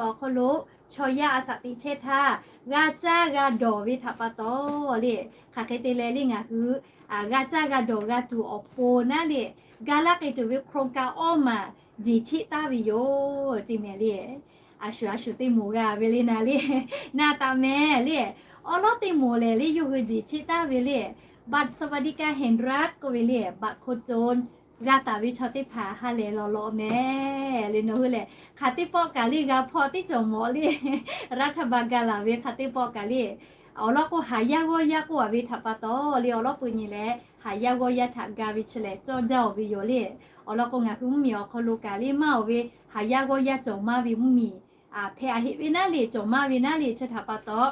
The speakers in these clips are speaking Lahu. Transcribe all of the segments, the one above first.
awˬ hk'aw lo chaw yaˇ a shaꞈ teꞈ chehˇ htaˇ, g'a caˇ g'a dawˬ ve htaꞈ pa taw le, hk'aˬ hk'e te leh le ngaˬ hui g'a caˇ g'a dawˬ g'a tuˬ awˬ pon naˉ le, ga laˇ k'ai tuˬ ve โครงการ awˇ maˬ jeˬ cheˆ taˍ ve yoˬ ceˇ mehˍ le. A shuˍ a shuˍ teˇ moˍ g'a ve le naˍ le, na taˍ mehˍ le. Awˉ lawˉ teˇ moˍ lehˬ le yawˇ hui jeˬ cheˆ taˍ ve le, บัตรสวัสดิการแห่งรัฐ k'oˆ ve le, บัตรคนจน g'a taˍ ve chaw teˇ hpaˍ ha lehˬ lawˬ lawꞈ mehˍ le. Nawˬ hui lehˬ hk'aˬ teˇ pawˆ kaꞈ le g'a hpawˇ teˇ cawˬ mawꞈ le, รัฐบาล ga laˬ ve hk'aˬ teˇ pawˆ kaꞈ le. Awˬ lawn k'o, haˍ yaˇ g'awˇ yaˇ k'oˆ a ve htaꞈ pa taw le, awˬ lawn peuˬ nyi leh haˍ yaˇ g'awˇ yaˇ htaꞈ ga ve chi lehˬ cawˇ jaˇ-oˬ ve yoˬ le. Awˬ lawn k'o, ngaˬ hui mvuhˇmiˬ awˬ hk'aw lo kaꞈ le maˇ oˬ ve haˍ yaˇ g'awˇ yaˇ cawˬ maˇ ve mvuhˇmiˬ hpehꞈ a heˆ ve naˉ le, cawˬ maˇ ve naˉ le. Chi htaꞈ pa taw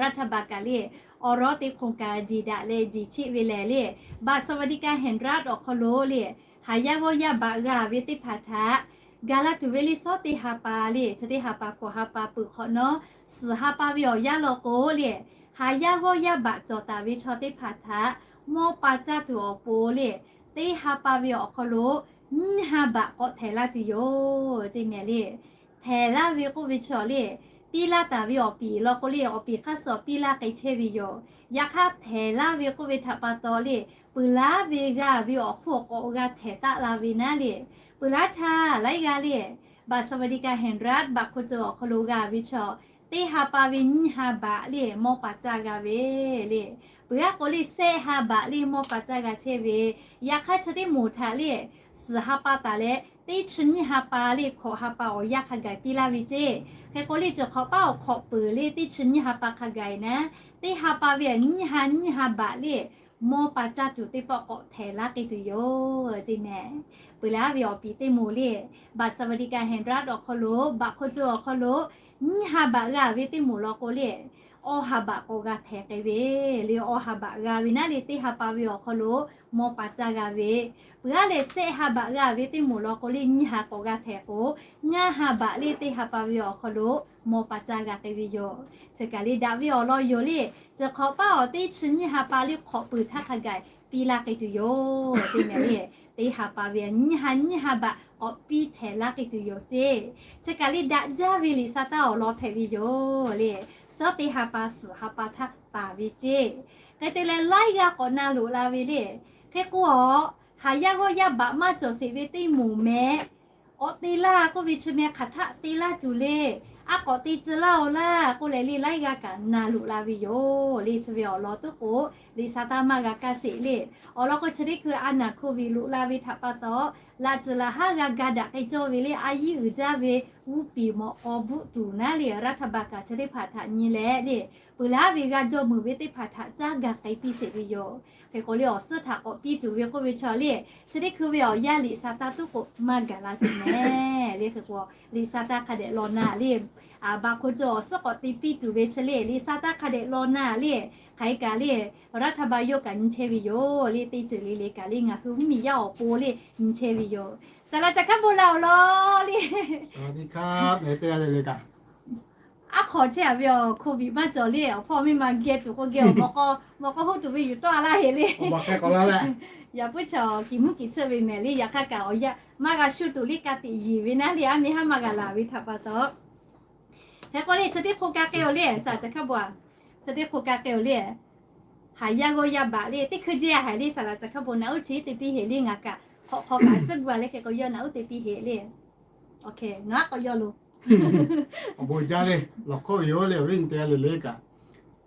รัฐบาล kaꞈ le awˬ lawn teˇ โครงการ jeˬ daꞈ leh jeˬ cheˆ ve lehˬ le, บัตรสวัสดิการแห่งรัฐ awˬ hk'aw lo le, haˍ yaˇ g'awˇ yaˇ baꞈ g'a ve teˇ hpaˍ htaꞈ ga laˇ tuˬ ve le, suhˉ teˇ ha pa le, chi teˇ ha pa hkawꞈ ha pa peuˬ hk'awꞈ nawˉ, suhˍ ha pa ve awˬ yanˇ law k'o le, haˍ yaˇ g'awˇ yaˇ baꞈ cawˬ taˍ ve chaw teˇ hpaˍ htaꞈ mawˇ pa caˇ tuˬ awˬ pon le, teˇ ha pa ve awˬ hk'aw lo nyiˇ ha baꞈ k'awꞈ htehˍ laˇ tuˬ yoˬ ceˇ mehˍ le. Htehˍ laˇ ve k'oˆ ve chi le, piˇ laˇ taˍ ve awˬ piˍ law k'o le, awˬ piˍ hk'aˇ suh piˇ laˇ k'ai chehˇ ve yoˬ. Yaꞈ hk'aˇ htehˍ laˇ ve k'oˆ ve htaꞈ pa taw le, peuˬ laˉ ve g'a ve awˬ hk'oˆ k'awꞈ g'a htehˍ taˆ la ve naˉ le. Peuˬ laˉ htaˇ laiˉ g'aˇ le, บัตรสวัสดิการแห่งรัฐ บัตรคนจน awˬ hk'aw lo g'a ve chi, teˇ ha pa ve nyiˇ ha baꞈ le mawˇ pa caˇ g'a ve le. Peuˬ aˉ k'o le, shehˆ ha baꞈ le mawˇ pa caˇ g'a chehˇ ve. Yaꞈ hk'aˇ chi teˇ moˍ htaꞈ le suhˍ ha pa taˍ leh, teˇ chi nyiˇ ha pa le hkawꞈ ha pa awˬ yanˇ hk'a gaˬ piˇ laˇ ve ceˇ. Hk'e k'o le, cawˬ hk'awꞈ paˉ awˬ hk'awꞈ peuˬ le teˇ chi nyiˇ ha pa hk'a gaˬ naˉ, teˇ ha pa ve nyiˇ ha nyiˇ ha baꞈ le mawˇ pa caˇ tuˬ teˇ pawˆ k'awꞈ htehˍ laˇ k'ai tuˬ yoˬ ceˇ mehˍ. Peuˬ laˉ ve awˬ piˍ teˇ moˍ le, บัตรสวัสดิการแห่งรัฐ awˬ hk'aw lo, บัตรคนจน awˬ hk'aw lo nyiˇ ha baꞈ g'a ve teˇ moˍ law k'o le, awˇ ha baꞈ k'awꞈ g'a htehˍ k'ai ve le. Awˇ ha baꞈ g'a ve naˉ le, teˇ ha pa ve awˬ hk'aw lo mawˇ pa caˇ g'a ve. Peuˬ aˉ lehˬ, shehˆ ha baꞈ g'a ve teˇ moˍ law k'o le, nyiˇ ha k'awꞈ g'a htehˍ k'o, ngaˇ ha baꞈ le teˇ ha pa ve awˬ hk'aw lo mawˇ pa caˇ g'a k'ai ve yoˬ. Chi kaˬ le daꞈ ve awˬ lawn yoˬ le. Cawˬ hk'awꞈ paˉ awˬ teˇ chi nyiˇ ha pa le hk'awꞈ peuˬ htaˇ hk'a gaˬ piˇ laˇ k'ai tuˬ yoˬ ceˇ mehˍ le. Teˇ ha pa ve nyiˇ ha nyiˇ ha baꞈ k'awꞈ piˇ htehˍ laˇ k'ai tuˬ yoˬ ceˇ. Chi kaˬ le daꞈ jaˇ ve liꞈ sa taˇ awˬ lawn hpehꞈ ve yoˬ le. Suhˉ teˇ ha pa suhˍ ha pa htaˇ taˍ ve ceˇ. Hk'e te leh laiˉ g'aˇ k'awꞈ na loꞈ la ve le. Hk'e k'o, haˍ yaˇ g'awˇ yaˇ baꞈ maˇ cawˬ sheˍ ve teˇ moˍ mehˍ, k'awꞈ te laˇ k'oˆ ve chi mehˍ, hk'aˬ htaˆ te laˇ tuˬ le. A k'awꞈ te tcuh laˇ-oˬ laˇ k'oˆ leh le, laiˉ g'aˇ kaꞈ na loꞈ la ve yoˬ le. Chi ve awˬ lawn tuˉ k'o, liꞈ sa taˇ maˇ g'a kaˇ sheˍ le. Awˬ lawn k'o, chi teˇ hkui a naˬ hk'oˆ ve loꞈ la ve htaꞈ pa taw, laꞈ tcuhˍ laꞈ haˉ g'a ga daꞈ k'ai cawˇ ve le, a yiˇ uiˍ jaˇ ve g'uˇ piˍ mawꞈ k'aw bvuhˆ tuˬ naˉ le, รัฐบาล kaꞈ chi teˇ hpaˍ htaꞈ nyi leh le, peuˬ laˉ ve g'a jawˇ meuˍ ve teˇ hpaˍ htaꞈ caˉ ga k'ai piˇ sheˍ ve yoˬ. Hk'e k'o le, awˬ suhˉ htaꞈ k'awꞈ piˇ tuˬ ve k'oˆ ve chi le, chi teˇ hkui ve awˬ yanˇ liꞈ sa taˇ tuˉ k'o maˇ gaˬ la sheˍ mehˍ le. Hk'e k'o, liꞈ sa taˇ hk'a dehꞈ law na le, บัตรคนจน awˬ suhˉ k'awꞈ te piˇ tuˬ ve chi le, liꞈ sa taˇ hk'a dehꞈ law na le. Hk'aˬ hk'e kaꞈ le, รัฐบาล yawˇ kaꞈ nyi chehˇ ve yoˬ le. Teˇ ceuˬ le le kaꞈ le, ngaˬ hui mvuhˇmiˬ yaˇ awˬ pon le nyi chehˇ ve yoˬ. Saˍ laꞈ ca hk'aˉ bon la awˬ lawn le. Aˉ hk'aw chehˇ a ve awˬ โควิด maˇ cawˬ le, awˬ hpawˇ miˇ ma geh tuˬ k'o geh awˬ, mawꞈ k'aw huˉ tuˬ ve yuˬ tawˆ a laˇ heˍ le. Yaꞈ puiˉ chaw kiˬ mvuhˇ kiˬ tsuhˆ ve mehˍ le. Yaꞈ hk'aˇ kaꞈ awˬ yanˇ maˇ g'a shuˇ tuˬ le, ka tiꞈ yiˍ ve naˉ le, aˉ meh haˉ maˇ g'a laˬ ve htaꞈ pa taw. Hk'e k'o le, chi teˇ hk'oˆ ka k'ai-oˬ le, saˍ laꞈ ca hk'aˉ bon a. Chi teˇ hk'oˆ ka k'ai-oˬ le, haˍ yaˇ g'awˇ yaˇ baꞈ le, teˇ hkui jehˇ haiˬ le, saˍ laꞈ ca hk'aˉ bon naˬ uˉ chi te piˇ heˍ le. Ngaˬ kaꞈ hk'awꞈ hk'aw kaꞈ tcuhˉ gu a le, hk'e k'o yawˇ naˬ uˉ te piˇ heˍ le. Ngaˬ k'awꞈ yaw loˬ. Awˬ bon jaˇ le, lawˬ hkawˇ ve yoˬ le, awˬ viˉ nyi teˇ g'aˇ le le kaꞈ.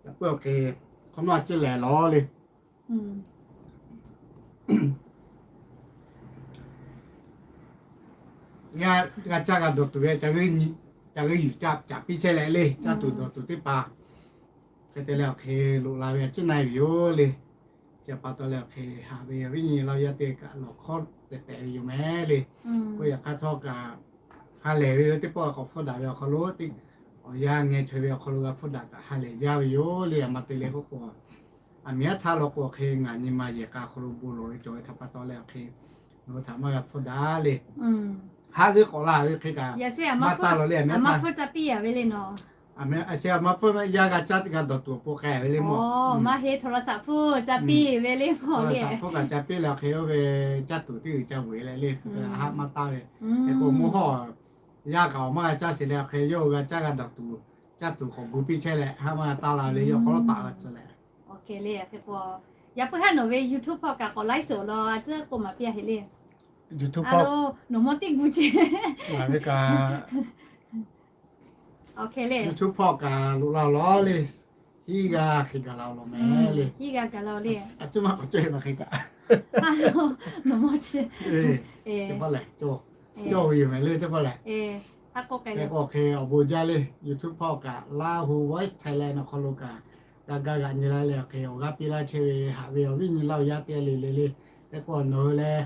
Yaꞈ puiˉ awˬ hk'e hk'awꞈ nawˉ a ciˉ lehˬ lawˬ le. G'a caˇ g'a dawˬ tuˬ ve, ca g'euˆ yuˬ caˇ caˍ piˇ chehˇ leh le, caˇ tuˬ dawˬ tuˬ teˇ hpaˍ. Hk'e te leh awˬ hk'e loꞈ la ve a ciˉ na ve yoˬ le. Chi pa taw leh awˬ hk'e haꞈ ve awˬ viˉ nyi laˇ yaˇ teˇ kaꞈ lawˬ hkawˇ tehꞈ tehꞈ ve yoˬ mehˍ le. K'oˆ yaꞈ hk'aˇ htawˇ kaꞈ ha lehˬ ve teˇ pawˆ k'awꞈ hpfuhˇ daꞈ ve awˬ hk'aw lo, awˬ yanˇ ngeh chaweh ve awˬ hk'aw lo g'a hpfuhˇ daꞈ kaꞈ ha lehˬ jaˇ ve yoˬ le. A ma te leh k'oˆ k'o, aˬ miˍ aˉ htaˇ law k'o awˬ hk'e ngaˬ nyi ma yehˬ k'a awˬ hk'aw lo bon lawˬ ve cawˬ ve htaꞈ pa taw leh awˬ hk'e, nawˬ hui htaꞈ maˇ g'a hpfuhˇ daꞈ le. Haˉ g'euˆ k'awꞈ la ve hk'e kaꞈ maˇ taˇ lawˬ le. Aˬ miˍ aˉ htaˇ a sheh a ma hpfuhˇ maˇ yaˇ g'a caˇ g'a dawˬ tuˬ awˬ pon k'ai ve le mawˬ. Maˇ heˆ, โทรศัพท์ hpfuhˇ ca piˇ ve le mawˬ le. Hpfuhˇ kaꞈ ca piˇ leh awˬ hk'e oˇ ve caˇ tuˬ teˇ g'uiˬ ca vuiˬ leh le, haˉ maˇ taˇ ve. Hk'e k'o mawˇ hawˇ Yaˇ kaꞈ awˬ maˇ g'a caˇ sheˍ leh, awˬ hk'e yawˇ hui g'a caˇ g'a dawˬ tuˬ, caˇ tuˬ k'awꞈ gu piˇ chehˇ leh, haˉ maˇ g'a taˇ la ve yawˇ hk'aw lo taˍ la tcuh leh. Hk'e le, hk'e k'o, yaꞈ puiˉ haˉ nawˬ ve YouTube hpawˇ kaꞈ k'awꞈ laiˉ suhˍ law a ciˉ k'oˆ maˍ piˇ a heˍ le. YouTube hpawˇ nawˬ mawˇ teˇ gu ce. Ngaˬ ve kaꞈ YouTube hpawˇ kaꞈ loꞈ la lawˬ le. Hiˉ g'a hk'e gaˬ la lawˬ mehˍ le. Hiˉ g'a gaˬ la le. A ciˉ maˇ k'awꞈ cawˇ e na hk'e kaꞈ. Nawˬ mawˇ chi. Teˇ pawˆ lehˬ, cawˇ ve yoˬ mehˍ le teˇ pawˆ lehˬ. Hk'e k'o hk'e awˬ bon jaˇ le. YouTube hpawˇ kaꞈ Lahu Voice Thailand awˬ hk'aw lo kaꞈ g'a gaˇ g'aꞈ nyi la leh, hk'e awˬ g'aˇ piˇ laˇ chehˇ ve haꞈ ve awˬ viˉ nyi laˇ awˬ yaˇ teˇ g'aˇ le le le. Hk'e k'o nawˬ hui leh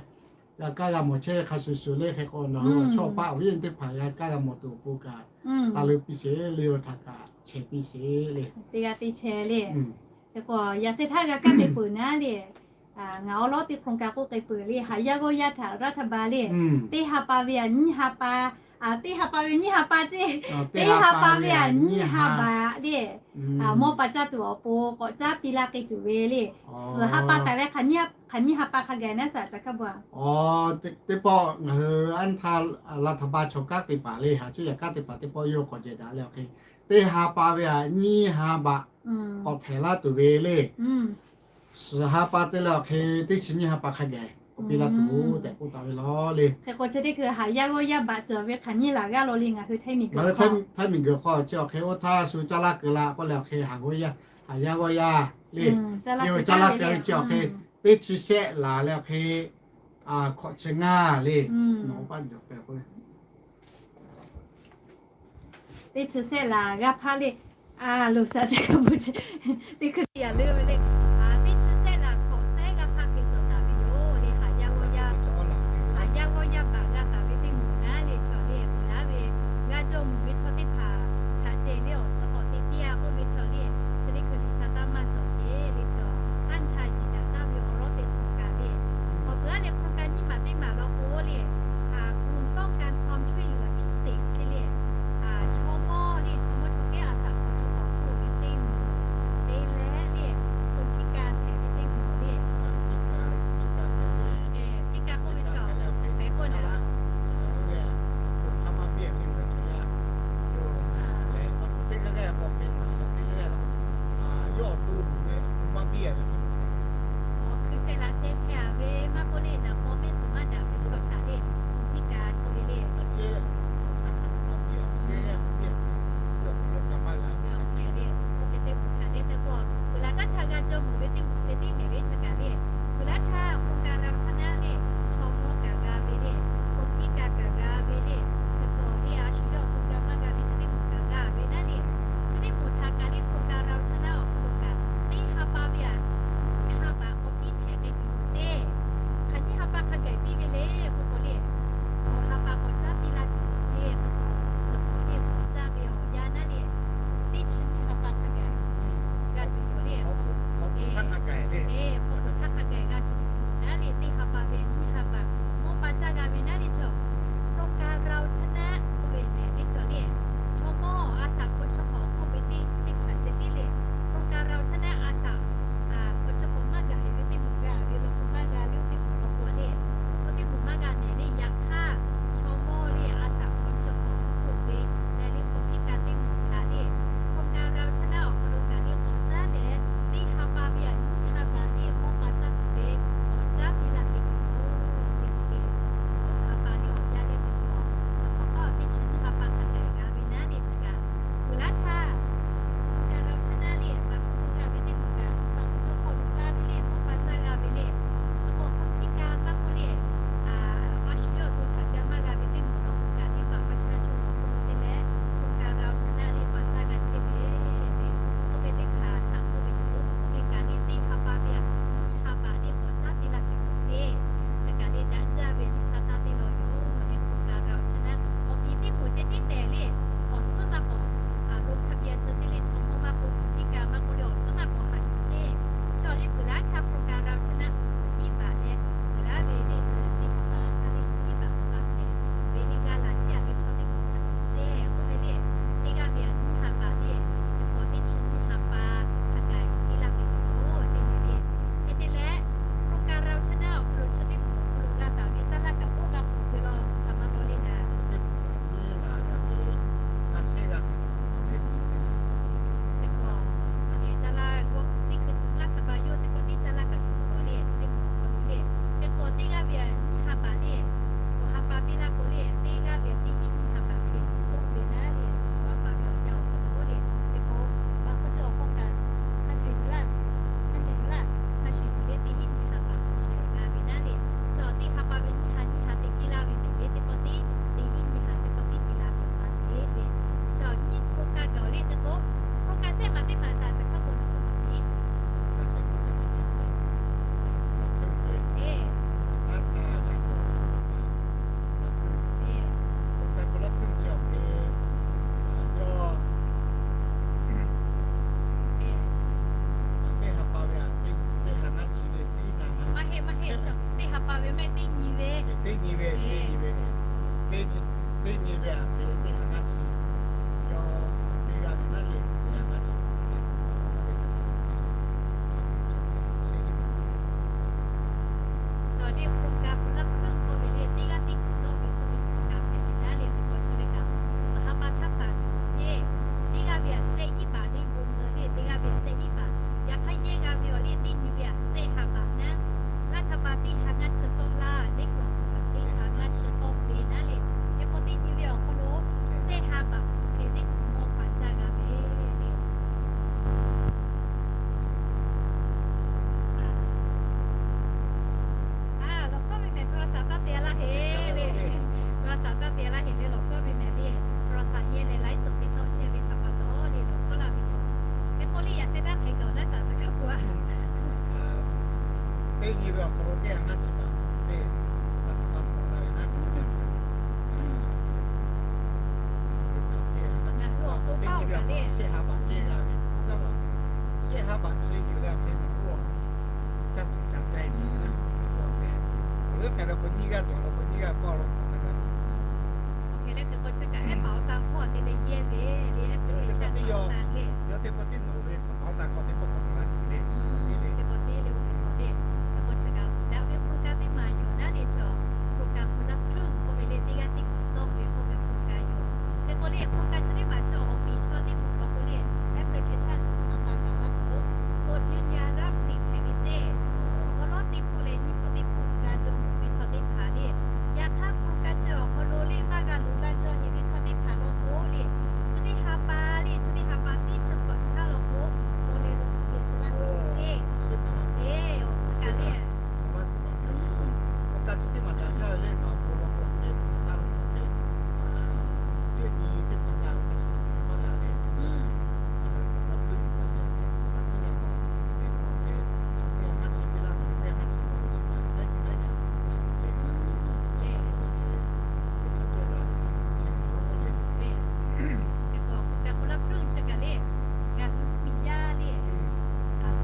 g'a kaˇ g'a mawˬ chehˇ ve hk'a shuˍ shuˍ le. Hk'e k'o nawˬ hui awˬ chawˇ paˆ awˬ viˉ teˇ hpaˍ g'a kaˇ g'a mawˬ tuˬ awˬ pon kaꞈ, taˇ leuˉ piˇ sheˍ le. Awˬ htaꞈ kaꞈ share piˇ sheˍ le. Teˇ g'aˇ teˇ chehˇ le. Hk'e k'o yaꞈ sheh htaˇ g'a kaˇ te peuˬ naˉ le. Ngaˬ awˉ lawˉ teˇ โครงการ k'oˆ k'e peuˬ le, haꞈ yaˇ g'awˇ yaˇ htaꞈ รัฐบาล le, teˇ ha pa ve aꞈ nyiˇ ha pa, teˇ ha pa ve nyiˇ ha pa ce, teˇ ha pa ve aꞈ nyiˇ ha baꞈ le, mawˇ pa caˇ tuˬ awˬ pon k'awꞈ caˉ piˇ laˇ k'e tuˬ ve le. Suhˍ ha pa taˍ leh hk'aˬ nyiˇ ha pa hk'a gaˬ naˉ shaˍ ca hkaˇ bvuhꞈ. Teˇ pawˆ ngaˬ hui anˇ htaˇ รัฐบาล chaw kanˉ te paˍ le, haꞈ cuˇ yaꞈ kanˉ te paˍ teˇ pawˆ yawˇ k'awꞈ jehˬ daꞈ leh awˬ hk'e, teˇ ha pa ve aꞈ nyiˇ ha baꞈ k'awꞈ htehˍ laˇ tuˬ ve le. Suhˍ ha pa te leh awˬ hk'e teˇ chi nyiˇ ha pa hk'a gaˬ k'awꞈ piˇ laˇ tuˬ tehꞈ k'oˆ taˍ ve law le. Hk'e k'o chi teˇ hkui haꞈ yaˇ g'awˇ yaˇ baꞈ cawˬ ve hk'aˬ nyiˇ laˬ g'aˇ law le ngaˬ hui Htaiˇ miˬguiˬ hk'aw. Htaiˇ miˬguiˬ hk'aw chi awˬ hk'e oˇ htaˇ shu caˇ laˇ keu la k'oˆ leh awˬ hk'e haꞈ g'awˇ yaˇ, haꞈ yaˇ g'awˇ yaˇ le. Yawˇ hui caˇ laˇ keu ve chi awˬ hk'e teˇ chi shehˆ laˬ leh awˬ hk'e hkawꞈ chi ngaˇ le. Nawˬ pa jawˬ k'ai k'o teˇ chi shehˆ laˬ g'aˇ hpaˇ le. Loˬ shaˍ ca ka bu chi teˇ hkui yaꞈ leuˉ ve le. Teˇ chi shehˆ laˬ hkawꞈ shehˆ g'aˇ hpaˇ hk'e cawˬ taˍ ve yoˬ le. Haꞈ yaˇ g'awˇ yaˇ, haꞈ yaˇ g'awˇ yaˇ baꞈ g'a taˍ ve teˇ moˍ naˉ le chaw le peuˬ laˇ ve, g'a jawˇ mvuhˬ ve chaw teˇ hpaˍ htaꞈ ceh le awˬ suhˉ k'awꞈ te piˇ a k'oˆ ve chaw le. Chi teˇ hkui Liꞈ hsa taˇ maˇ cawˬ te le chaw, anˇ htaˇ jiˬ daꞈ taˍ ve awˬ lawˉ teꞈ hk'awꞈ kaꞈ le. K'awꞈ peuˬ a le โครงการ nyiˇ maˬ teˇ maˬ law k'o le, กลุ่มต้องการความช่วยเหลือพิเศษ ce le, chaw mawˇ le chaw mawˇ chaw kehˉ a shaꞈ k'awꞈ chaw k'awꞈ hk'oˆ ve teˇ moˍ te leh le, hk'e ka gaˬ le hk'e k'o, hk'oˆ ka shehˆ maˬ teˇ maˬ shaˍ caˬ hk'a peuˬ naˬ k'o maˬ piˇ. Teˇ ha pa ve a, teˇ, teˇ ha ngaˇ chi le, teˇ ha ngaˇ. Maˇ heˆ, maˇ heˆ, teˇ ha pa ve mehˆ teˇ nyi ve. Teˇ nyi ve, teˇ nyi ve, teˇ nyi, teˇ nyi ve a, teˇ, teˇ ha ngaˇ chi. Yawˇ teˇ g'aˇ ve naˉ le, teˇ ha ngaˇ chi. Chaw le hpu ka hpu laˇ hkuiˇ k'oˆ ve le, teˇ g'aˇ teˇ kuiˬ dawˇ ve k'oˆ ve hpu ka hpehꞈ ve naˉ le, hk'e k'o chi ve kaꞈ suhˍ ha pa htaˇ taˍ ve ceˇ. Teˇ g'aˇ ve a shehˆ hiˆ baˬ le, bon ngeu le, teˇ g'aˇ ve a shehˆ hiˆ baˬ. Yaꞈ hk'aˇ yehˇ g'a ve awˬ le teˇ nyi ve a shehˆ ha baˬ naˉ, laˇ htaˇ pa teˇ ha ngaˇ chi tawˆ laˇ, neˇ kuiˬ awˬ hk'aw kaꞈ teˇ ha ngaˇ chi tawˆ ve naˉ le. Hk'e k'o teˇ nyi ve awˬ hk'aw lo shehˆ ha baˬ hpu hk'e neˇ kuiˬ mawˇ pa caˇ g'a ve le. A, lawˬ hkawˇ ve mehˬ โทรศัพท์ taˇ te laˇ heˍ le. โทรศัพท์ taˇ te laˇ heˍ le, lawˬ hkawˇ ve mehˬ le. โทรศัพท์ yehˇ leh ไลฟ์สด te tawˆ chehˇ ve htaꞈ pa taw le lawˬ hkawˇ laˇ ve yoˬ. Hk'e k'o le yaꞈ sheh htaˇ hk'e gaˬ naˉ shaˍ caˬ hk'a peuˬ a. Teˇ nyi ve awˬ hk'aw lo teˇ ha ngaˇ chi baˬ le, laˇ htaˇ pa tawˆ la ve naˉ, teˇ ha ngaˇ chi baˬ, teˇ nyi ve awˬ hk'aw lo shehˆ ha baˬ yehˇ g'a ve, shehˆ ha baˬ chi yuˬ leh hk'e naˬ k'oˆ, caˇ tuˬ ca ca e naˉ, awˬ leuˉ k'ai leh k'o nyiˇ g'aˇ cawˬ leh k'o nyiˇ g'aˇ paˇ lo k'awꞈ hk'e le. Hk'e k'o chi kaꞈ ehˉ paˍ awˬ tan hkawˇ te leh yehˇ ve le, application teˇ yawˇ, yawˇ teˇ pawˆ tiˉ nawˬ ve k'awꞈ awˬ tan hkawˇ teˇ pawˆ k'awꞈ la tuˬ le. Teˇ pawˆ teˇ le oˇ ve hk'aw le. Hk'e k'o chi kaꞈ daꞈ ve hpu ka teˇ maˬ yoˬ naˉ le, chaw hpu ka hpu laˇ hkuiˇ k'oˆ ve le, teˇ g'aˇ teˇ kuiˬ dawˇ ve k'oˆ ve hpu ka yoˬ. Hk'e k'o le hpu ka chi teˇ maˬ chaw awˬ piˍ chaw teˇ moˍ k'awꞈ k'oˆ le, application suhˍ naˍ pa gaˬ laˇ k'o, กดยืนยันรับสิทธิ์ hpehꞈ ve ceˇ. Awˬ lawˉ teˇ hpu leh nyiˇ hpu teˇ hpu g'a jawˬ mvuh ve chaw teˇ hpaˍ le. Yaꞈ hk'aˇ hpu ka chi awˬ hk'aw lo le maˇ g'a loꞈ g'a jawˬ heˍ ve chaw teˇ hpaˍ law k'o le, chi teˇ ha pa le, chi teˇ ha pa teˇ chi hk'awꞈ nyi htaˇ law k'o, hk'aw le lo tuˬ ve ci laˇ tuˬ ceˇ. Eˬ, awˬ suhˍ kaꞈ le. Hk'e k'o hpu ka hpu laˇ hkuiˇ chi kaꞈ le, ngaˬ hui miˬ yaˇ le,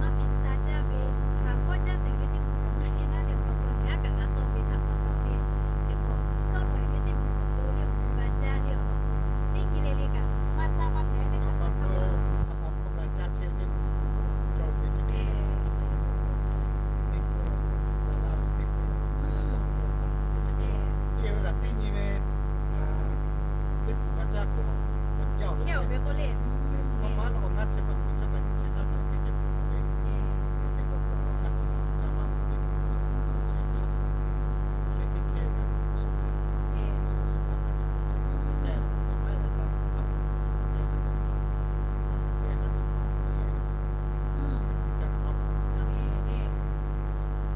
maˇ hpehꞈ sha jaˇ ve, haˍ g'awˇ jaˇ tehꞈ ve teˇ moˍ kaꞈ maˇ heˆ naˉ le, awˬ lawn k'o ngaˬ kaꞈ g'a tawˆ ve htaꞈ pa taw le. Hk'e k'o, cawˇ lawˬ ve teˇ moˍ k'o le, awˬ hpu g'a jaˇ le, awˬ lawn k'o, teˇ nyi le le kaꞈ maˇ caˇ maˇ hpehꞈ le, kaꞈ caˇ hk'a peuˬ. Hk'e awˬ ve k'o le,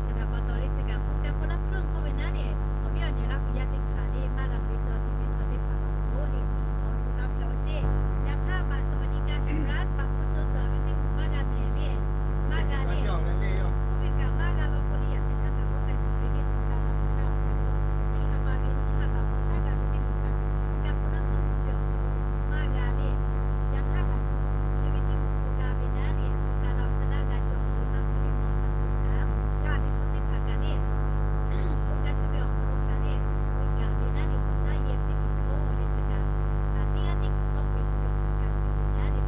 chi htaꞈ pa taw le chi kaꞈ hpu ka hpu laˇ hkuiˇ k'oˆ ve naˉ le, awˬ viˉ awˬ nyi Laˇ huˍ yaˇ teˇ hpaˍ le, maˇ g'a loꞈ e cawˬ te ve chaw teˇ hpaˍ k'o le, awˬ lawn k'o g'a hpehꞈ awˬ ceˇ. Yaꞈ hk'aˇ baˬ สวัสดิการแห่งรัฐ pa hk'oˆ cawˇ cawˬ ve teˇ moˍ maˇ g'a mehˍ le, maˇ g'a le. Oˇ ve kaꞈ maˇ g'a law k'o le, yaꞈ sheh htaˇ ngaˬ k'oˆ k'ai tuˬ ve le, hpu ka law chi kaꞈ awˬ hk'aw lo teˇ ha pa ve nyiˇ ha pa k'awꞈ caˉ g'a ve teˇ moˍ kaꞈ, hpu ka hpu laˇ hkuiˇ chi ve awˬ hk'aw lo maˇ g'a le. Yaꞈ hk'aˇ kaꞈ hk'e ve teˇ moˍ k'oˆ g'a ve naˉ le, hpu ka law chi daꞈ g'a cawˬ ve maˇ k'oˆ ve maw shaˍ suh shaˍ g'a ve chaw teˇ hpaˍ kaꞈ le, hpu ka chi ve awˬ hk'aw lo kaꞈ le, k'oˆ gaˬ ve naˉ le, k'awꞈ caˉ yehˇ ve teˇ moˍ le chi kaꞈ, teˇ g'aˇ teˇ kuˬ tawˆ ve k'oˆ ve hpu ka hpehꞈ ve naˉ le,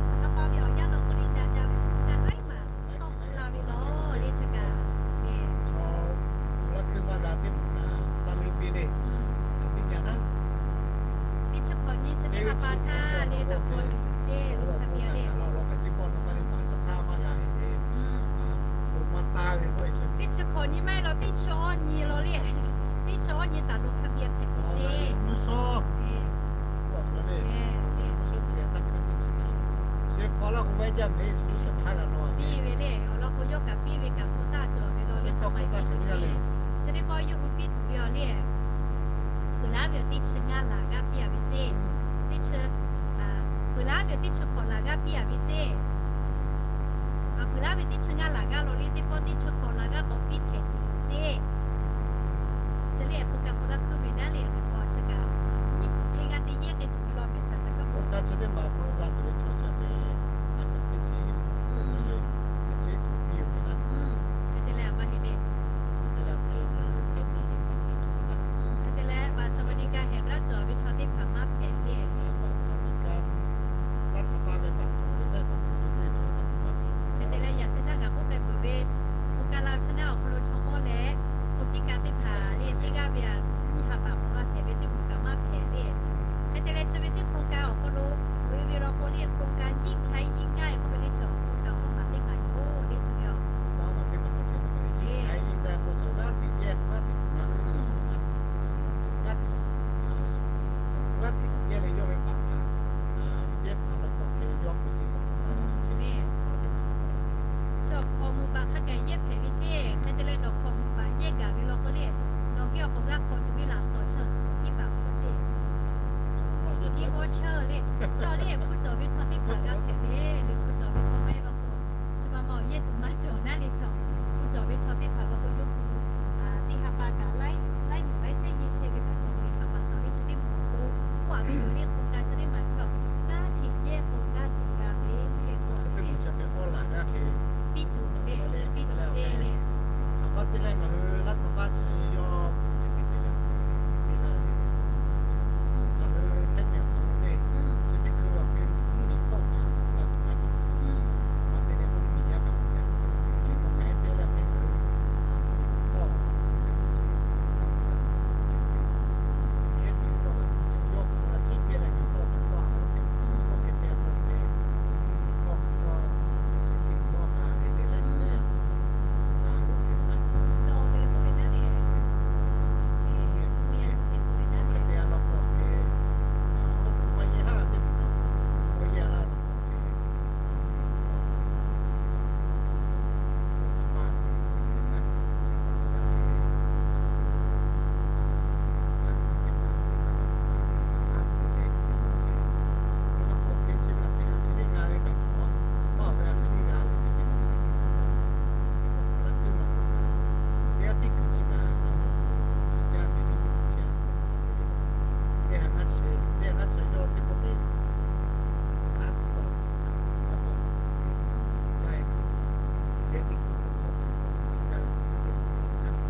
suhˍ ha pa ve awˬ yanˇ lawˬ k'oˆ le daꞈ daꞈ ve hpu ka laiˉ maˬ tawˆ la ve lawˬ le chi kaꞈ, chaw laˇ hkuiˇ maˇ g'a teˇ moˍ kaꞈ taˇ leuˉ piˇ le. Teˇ nyi naˉ, teˇ chi hk'awꞈ nyi chi teˇ ha pa htaˇ le taꞈ k'aw tuˬ ceˇ, lo hk'a piˇ le. Teˇ chi hk'awꞈ nyi maˇ heˆ law, teˇ chi awˇ nyi law le. Teˇ chi awˇ nyi taˍ lo hk'a piˇ hpehꞈ tuˬ ceˇ. Piˇ ve le. Awˬ lawn k'o yawˇ kaꞈ piˇ ve kaꞈ hpu taˇ cawˬ ve lawˬ le, hk'a ma piˇ tuˬ le. Chi teˇ pawˆ yawˇ hui piˇ tuˬ ve awˬ le, peuˬ laˉ ve awˬ teˇ chi ngaˇ laˬ g'aˇ piˇ a ve ceˇ. Teˇ chi, a, laˇ ve teˇ chi hk'awꞈ laˬ g'aˇ piˇ a ve ceˇ. Aˬ, peuˬ laˇ ve teˇ chi ngaˇ laˬ g'aˇ law le, teˇ pawˆ teˇ chi hk'awꞈ laˬ g'aˇ k'awꞈ piˇ hpehꞈ tuˬ ceˇ. Chi le hk'oˆ kaꞈ k'oˆ laˇ hk'oˆ ve naˉ le, k'awꞈ chi kaꞈ nyiˇ hpu hk'e g'aˇ teˇ yehˇ k'ai tuˬ ve law mehˍ saˍ ca kaˇ k'oˆ. Hk'oˆ kaꞈ chi teˇ maˬ k'o g'a tuˬ ve chaw chi hk'e, a shaꞈ teˇ chi hiˉ hk'awꞈ le, teˇ chi hiˉ hk'awꞈ piˇ ve naˉ. Hk'e te leh a maˇ heˆ le. Hk'e te leh hk'e ngaˬ hui Htaiˇ miˬ ve paˍ htaꞈ cawˬ ve naˉ. Hk'e te leh บัตรสวัสดิการแห่งรัฐ cawˬ ve chaw teˇ hpaˍ maˇ hpehꞈ le. บัตรสวัสดิการ รัฐบาล ve baꞈ cawˬ ve naˉ, baꞈ cawˬ ve teˇ cawˬ htaꞈ maˇ hpehꞈ. Hk'e te leh yaꞈ sheh htaˇ ngaˬ k'oˆ k'ai peuˬ ve, hk'oˆ kaꞈ la chehˇ naˉ awˬ hk'aw lo chaw mawˇ leh hk'oˆ piˇ kaꞈ teˇ hpaˍ le teˇ g'aˇ ve a, nyiˇ ha baꞈ k'awꞈ g'a hpehꞈ ve teˇ hpaˍ kaꞈ maˇ hpehꞈ le. Hk'e te leh chi ve teˇ hk'oˆ kaꞈ awˬ hk'aw lo, oˇ ve law k'o le hk'oˆ kaꞈ nyiˇ chaiˇ yiˇ gaˇ e k'oˆ ve le, chi awˬ hk'oˆ kaꞈ awˬ maˬ teˇ maˬ yoˬ le chi ve a. Awˬ maˬ teˇ maˬ k'awꞈ hpehꞈ ve le, nyiˇ chaiˇ yiˇ gaˇ k'o chaw g'aˇ hteꞈ yehˇ hk'aˇ teꞈ kuˬ maˇ le, g'aˇ hteꞈ, g'aˇ hteꞈ yehˇ leh yawˇ ve baꞈ htaꞈ yehˇ hpaˍ la k'awꞈ hk'e yawˇ k'oꞈ sheˍ k'awꞈ hk'awꞈ la ve chi ve, awˬ teˇ maˬ k'awꞈ la ve. Chi awˬ hk'awꞈ muiˬ baꞈ hk'a gaˬ yehˇ hpehꞈ ve ceˇ. Hk'e te leh nawˬ hk'awꞈ muiˬ baꞈ yehˇ gaˬ ve law k'o le, nawˬ ve awˬ k'awꞈ g'a hk'awꞈ tuˬ ve laꞈ shawˍ chi awˬ suhˍ hiˉ baꞈ hk'aw ceˇ. Kiˉ g'awˇ chehˇ le, chaw le hpu cawˬ ve chaw teˇ hpaˍ g'a hpehꞈ ve le, hpu cawˬ ve chaw maˇ heˆ law k'o, chi ma ma awˬ yehˇ tuˬ maˇ cawˬ naˉ le, chaw hpu cawˬ ve chaw teˇ hpaˍ law k'o yawˇ hui teˇ ha pa kaꞈ laiˉ, laiˉ nuˬ laiˉ sehˉ nyi chehˇ ve kaꞈ cawˬ ve ha pa kaꞈ ve chi teˇ maˬ k'o, k'oˆ a ve yoˬ le, hk'oˆ kaꞈ chi teˇ maˬ chaw g'aˇ hteꞈ yehˇ k'o g'aˇ hteꞈ g'a ve le, k'oˆ a ve chi teˇ maˬ chaw hk'e k'awꞈ laˬ g'aˇ hk'e piˇ tuˬ le, piˇ tuˬ ceˇ le. Aˬ, maˇ te leh ngaˬ hui Laˇ htaˇ paˇ chi yawˇ hpu chi hk'e te leh hk'e piˇ laˇ ve, ngaˬ hui Htaiˇ miˬ awˬ hk'aw lo le, chi teˇ hkui ve awˬ hk'e mvuhˇ miˬ hpawˇ kaꞈ hpu la tuˬ maˇ cawˬ. Maˇ te leh mvuhˇ miˬ yaˇ kaꞈ hpu ceh tuˬ maˇ cawˬ ve hk'e k'oˆ hk'e te leh hk'e ngaˬ hui mvuhˇ miˬ hpawˇ chi teˇ hkui chi hpu la tuˬ maˇ cawˬ ve hk'e, mvuhˇ miˬ ehˉ te tawˆ la tuˬ chi yawˇ hpu la ciˉ piˇ leh ngaˬ tawˇ kaꞈ tawˆ a la hk'e, oˇ hk'e te k'o hk'e, mvuhˇ miˬ hpawˇ kaꞈ yawˇ hk'e suh te yawˇ kaꞈ hk'e le leh te le, ngaˬ hui hk'e maˇ cawˬ ve k'oˆ ve naˉ le. Hk'e te a law k'o hk'e, oˇ hpu maˇ yehˇ haˉ teˇ hpaˍ kaꞈ hpu k'awꞈ yehˇ laˇ law k'o hk'e,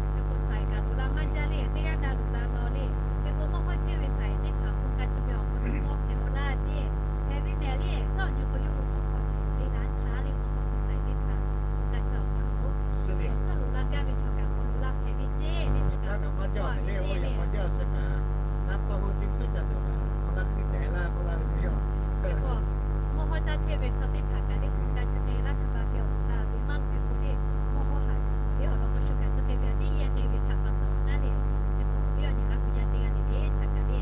Hk'e k'o, saiˍ kaꞈ loꞈ la maˇ jaˇ le, teˇ g'aˇ na loꞈ la law le. Hk'e k'o, mawˇ hawˇ chehˇ ve saiˍ teˇ hpaˍ hk'oˆ kaꞈ chi ve awˬ hk'aw lo mawˇ hpehꞈ la ceˇ. Hpehꞈ ve mehˍ le, shaˉ awˬ nyi k'o yawˇ hui k'awꞈ k'awꞈ tuˬ le la hk'aˬ le, mawˇ hawˇ hk'oˆ saiˍ teˇ hpaˍ hk'oˆ kaꞈ chi awˬ hk'aw lo awˬ suhˉ loꞈ la gaˇ ve chaw kaꞈ k'awꞈ loꞈ la hpehꞈ ve ceˇ le, chi kaꞈ maˇ jaˇ ve le, oˇ yaꞈ k'aw jaˇ awˬ suhˉ kaꞈ, naˉ tawˇ hui teˇ htuˉ ca dawˬ kaꞈ hk'aw laˇ hkui caiˍ laˇ k'oˆ laˇ ve le yoˬ. Hk'e k'o, mawˇ hawˇ caˇ chehˇ ve chaw teˇ hpaˍ kaꞈ le hk'oˆ kaꞈ chi hk'e laˇ htaꞈ ba geh awˬ hk'aw la ve maˇ loꞈ ve k'o le, mawˇ hawˇ haꞈ tuˬ le awˬ lawn k'o shu kaꞈ chi hk'e ve a teˇ yehˇ k'ai ve htaꞈ pa taw naˉ le. Hk'e k'o, awˬ viˉ awˬ nyi laˇ hui yaˇ teˇ g'aˇ le le htaꞈ kaꞈ le,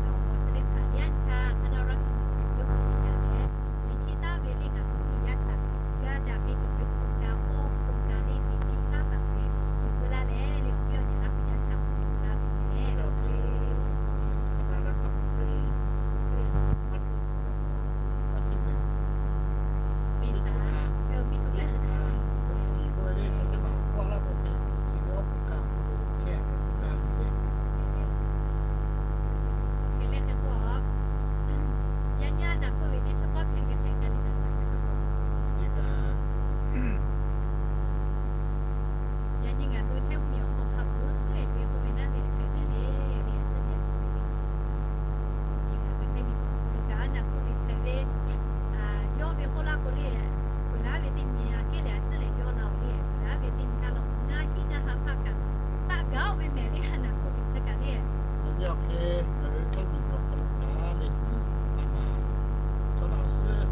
awˬ hk'aw chi teˇ hpaˍ yaˇ nyi htaˇ hk'a na ra htaꞈ yawˇ hui teˇ yaˇ leh, chi chi taˇ ve le ngaˬ hk'oˆ miˬ yaˇ htaꞈ g'a daꞈ ve tuˬ ve hk'oˆ kaꞈ, awˬ hk'oˆ kaꞈ le chi chi taˇ taˍ ve hk'e keu laˇ leh le, awˬ viˉ awˬ nyi laˇ hui yaˇ htaꞈ k'oˆ laˇ ve le. Hk'e te leh hk'e, hk'aˬ htaˇ laˇ htaˇ hpu ve, hk'e te, maˇ tuˬ hk'aw lo, a htiˇ mehˍ, miˬ htaꞈ, miˬ htaꞈ, chi k'oˆ ve le chi teˇ maˬ k'oˆ laˇ k'o hk'e, chi ve awˬ hk'oˆ kaꞈ hk'aw lo chehˇ ve k'oˆ kaꞈ ve le. Hk'e leh hk'e k'o, yaˇ nyi naˬ hk'oˆ ve teˇ chi k'awˇ hpehꞈ ve hk'e hk'e le naˬ saˍ ca kaˇ k'o, yaˇ nyi ngaˬ hui Htaiˇ mvuhˇ miˬ awˬ hk'aw hk'a peuˬ ve k'oˆ ve naˉ ve hk'e hk'e le, le a ciˉ nyi a ciˉ ve, ngaˬ hui Htaiˇ miˬ awˬ hk'aw lo kaꞈ naˬ hk'oˆ ve hpehꞈ ve, yawˇ ve k'oˆ laˇ k'o le, peuˬ laˇ ve teˇ nyi a kehˉ lehˬ a ciˉ lehˬ yawˇ la oˬ le, peuˬ laˇ ve teˇ nyi kaꞈ la ngaˬ hiˉ ngaˬ ha hpaˇ kaꞈ taˇ gaˬ oˇ ve mehˍ le, a naˬ hk'oˆ ve chi kaꞈ le. Yaꞈ nyi awˬ hk'e ngaˬ hui Htaiˇ miˬ awˬ hk'aw lo kaꞈ le, a naˬ, chaw naˬ awˬ suhˉ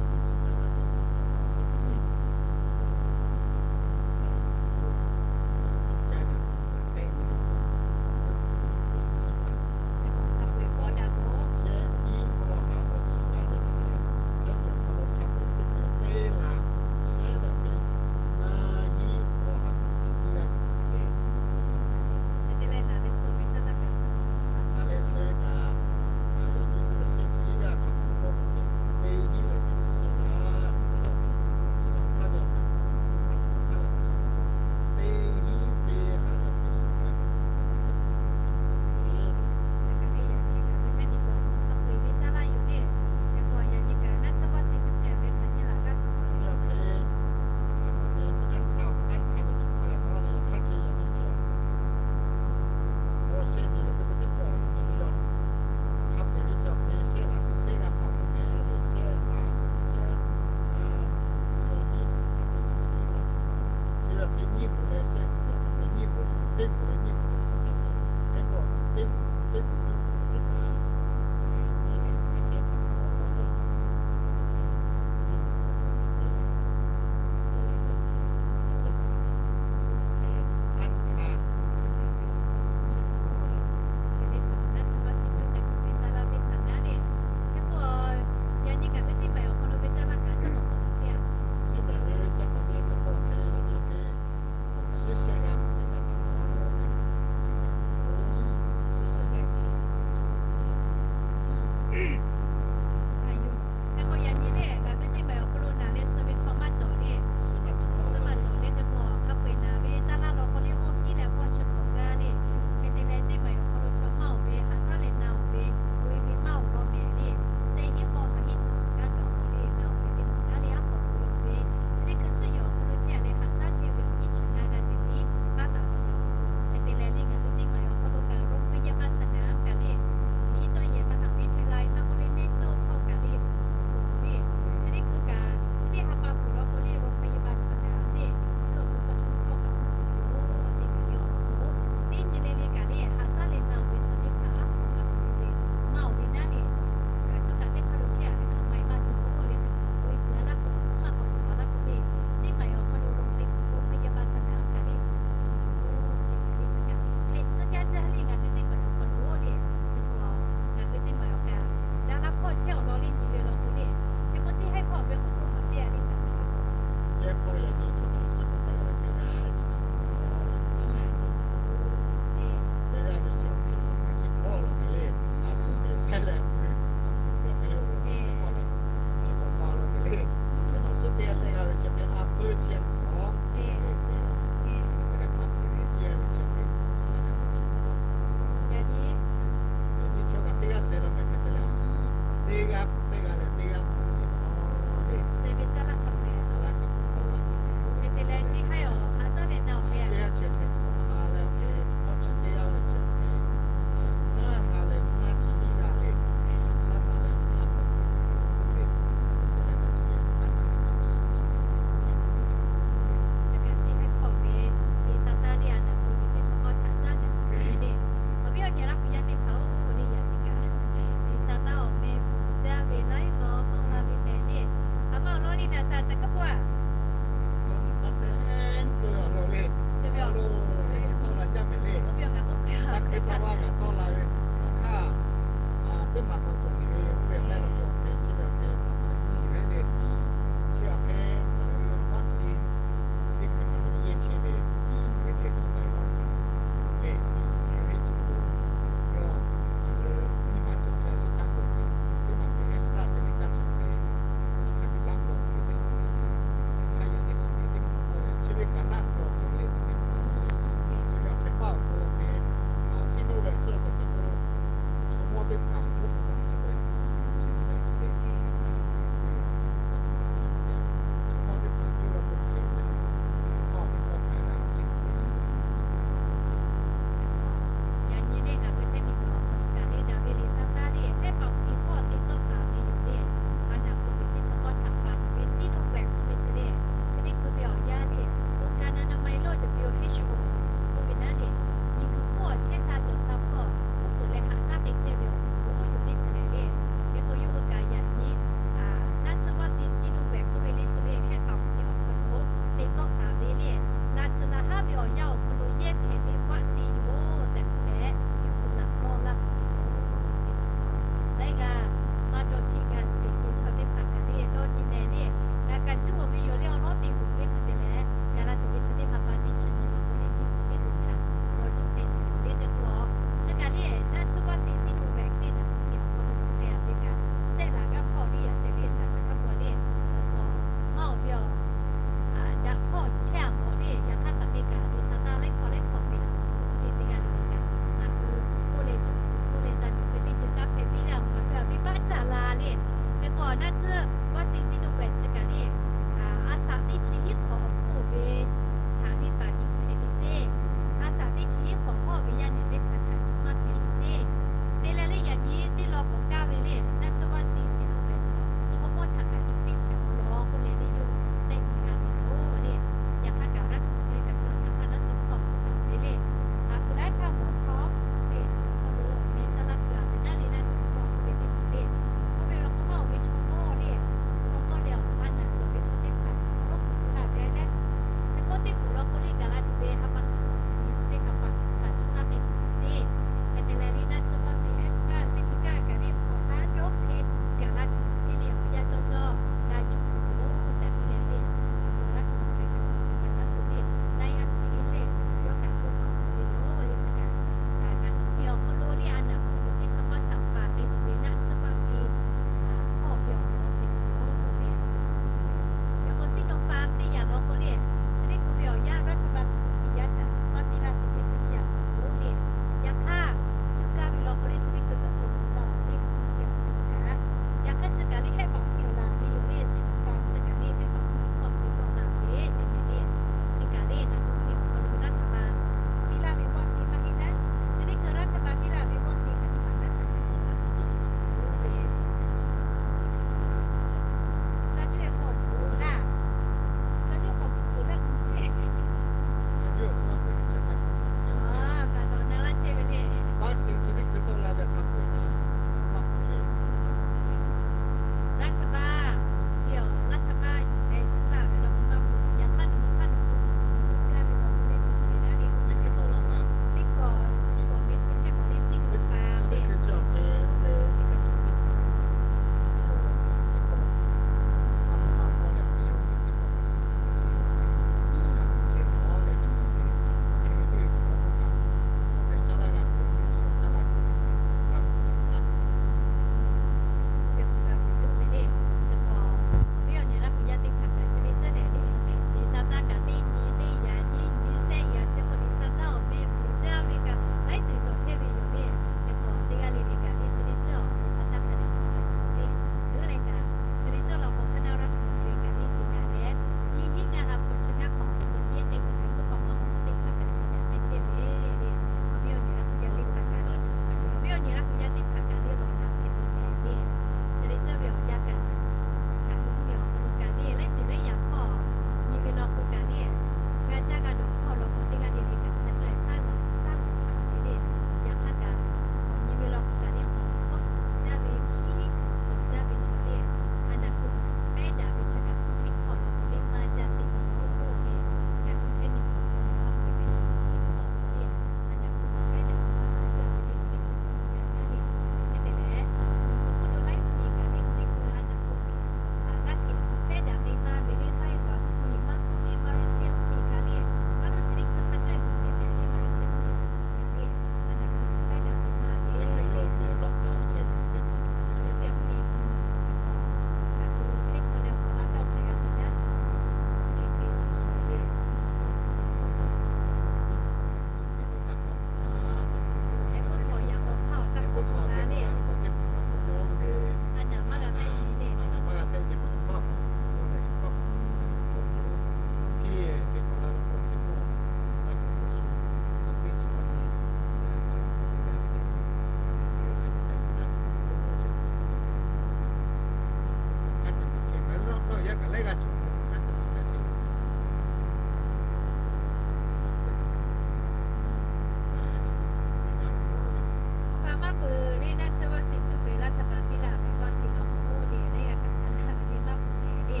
Peuˬ le, naˆ tsuhˇ vaˇ shiˍ cuˇ peuˬ laˇ htaˇ kaꞈ piˇ laˇ ve vaˇ shiˍ hk'aw k'o le, leh yaꞈ kaꞈ kaꞈ laˇ ve le maˇ k'oˆ le le.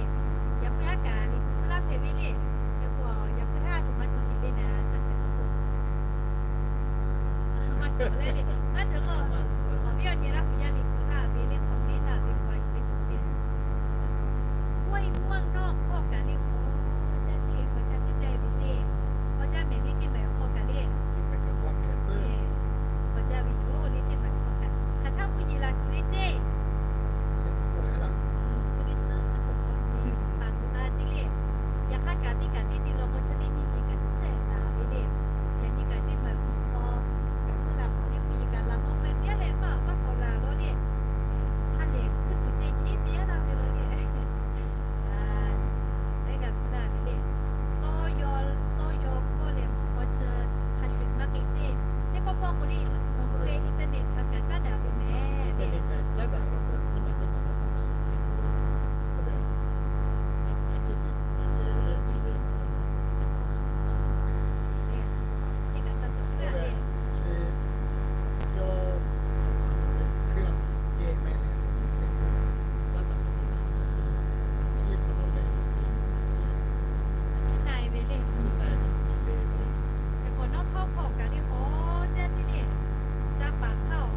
Yaꞈ puiˉ haˉ kaꞈ liꞈ hpu hpu laˇ hpehꞈ ve le. Hk'e k'o yaꞈ puiˉ haˉ tuˬ maˇ cawˬ ve le na, sha ceh tuˬ k'o maˇ cawˬ le le, maˇ cawˬ k'o, awˬ viˉ awˬ nyi Laˇ hu yaˇ liꞈ hpu laˇ ve le hk'aw le naˆ ve k'o a yuˬ ve le. K'oˆ e, maˇ nawˇ hk'aw kaꞈ le k'o, caˇ ceˇ, k'awꞈ caˇ piˇ caˇ ve ceˇ, k'awꞈ caˇ mehˍ le ceˇ maˬ hk'aw kaꞈ le, k'awꞈ caˇ ve yoˬ le ceˇ maˬ hk'aw kaꞈ hk'aˬ htaˇ mvuhˇ yeˬ la tuˬ le ceˇ. Chi ve suhˉ suhˉ k'o hk'aw le, paˍ tuˬ la ceˇ le. Yaꞈ hk'aˇ kaꞈ teˇ kaꞈ teˇ te law k'o, chi teˇ nyi nyi kaꞈ chi ceh laˬ ve le. Yaꞈ nyi kaꞈ ceˇ maˬ hk'aw kaꞈ mvuhˇ la k'awꞈ le mvuhˇ yeˬ kaꞈ la maˇ k'oˆ ve teˇ g'aˇ leh maˇ maˇ k'awꞈ laˬ law le. Ha lehˬ hkuiˉ tuˬ ceˇ chi teˇ g'aˇ la ve law le. Leh g'a hpu la ve le. Tawˇ yaw, tawˇ yaw hkawˇ lehˬ, k'awꞈ chi hk'a shuˍ maˇ k'e ceˇ. Teˇ pawˆ pawˆ k'o le, nawˬ hui ve internet htaꞈ kaꞈ caˉ daꞈ ve mehˍ. Internet kaꞈ caˉ daꞈ ve k'o, teˇ maˬ teˇ maˬ k'awꞈ chi ve k'o, a ceˇ te le le le chi ve teˇ kaꞈ caˇ cawˬ ve le. Chi yawˇ hk'aˬ hk'e geh meh leh, caˉ daꞈ ve teˇ maˬ chi hk'awꞈ nawˉ leh, chi na e ve le, chi na e ve le. Hk'e k'o nawˉ hpawˇ hpawˇ kaꞈ le k'o, caˇ ceˇ le, caˇ paˍ hk'aˇ